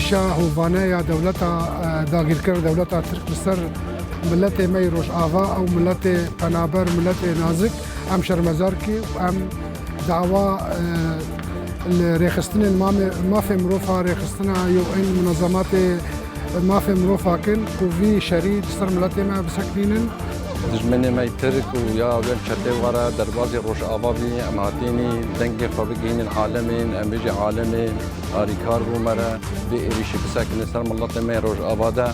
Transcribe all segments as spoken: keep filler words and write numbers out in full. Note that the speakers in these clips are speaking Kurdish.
Şa hovane ya dewleta, e, dagîrker, dewleta Tirk li ser miletê me yê Rojava, ew miletê penaber, miletê nazik, em şermezar kî û em dawa, e, li rêxistinên mamê-, mafê mirofa, rêxistina U N, munazematê mafê mirofa kin ku vî şerî li ser miletê me bisekinînin. Dijminê me yê Tirk û ya wê çetê were derbazî Rojava bî, em hatînî dengê xwe bigihînin alemên, em bêjî alemê alîkar bû me re, vê êrîşî bisekine ser miletê me yê Rojava de.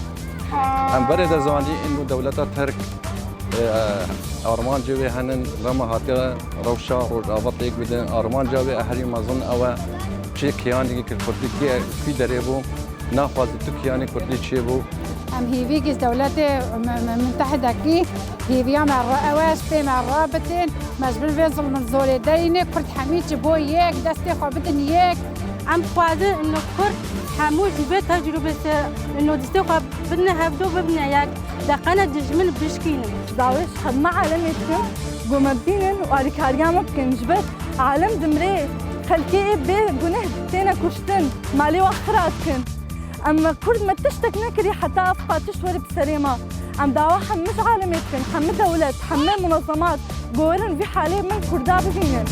Em berê de zanî, ên ku dewleta Tirk, e, armancê wê henin, dema hatiye rewşa Rojava têk bidin, armanca wê herî mezin ew e, çi kiyanekî ki Kurdî kî, kî derê bû, naxwaze tu kiyanê Kurdî çêbû. Em hêvî ji dewletê me-, me-, mutehidekî, hêviya me re-, ew e, ji pê me rabitên, me ji bin vê zilmin zorê derînê, Kurd hemî ji bo yek, destê xwe bidin yek. Em dixwazin ino Kurd hemû ji vê tecrûbê ser ino destê xwe bidine hevdu, bibine yek, deqene dijmin bişkînin. Dawê ji hemû alemê dikim, ku me bibînin û alîkariya me bikin. Ji ber alem dimrê, xelkê ê bê guneh têne kuştin, malê wan xira dikin. Em me Kurd me tiştek nekirî heta ev qatiş were bi serê me. Em dawa hemû ji alemê dikin, hemû dewlet, hemû munazemat, ku werin vî halê min Kurda bibînin.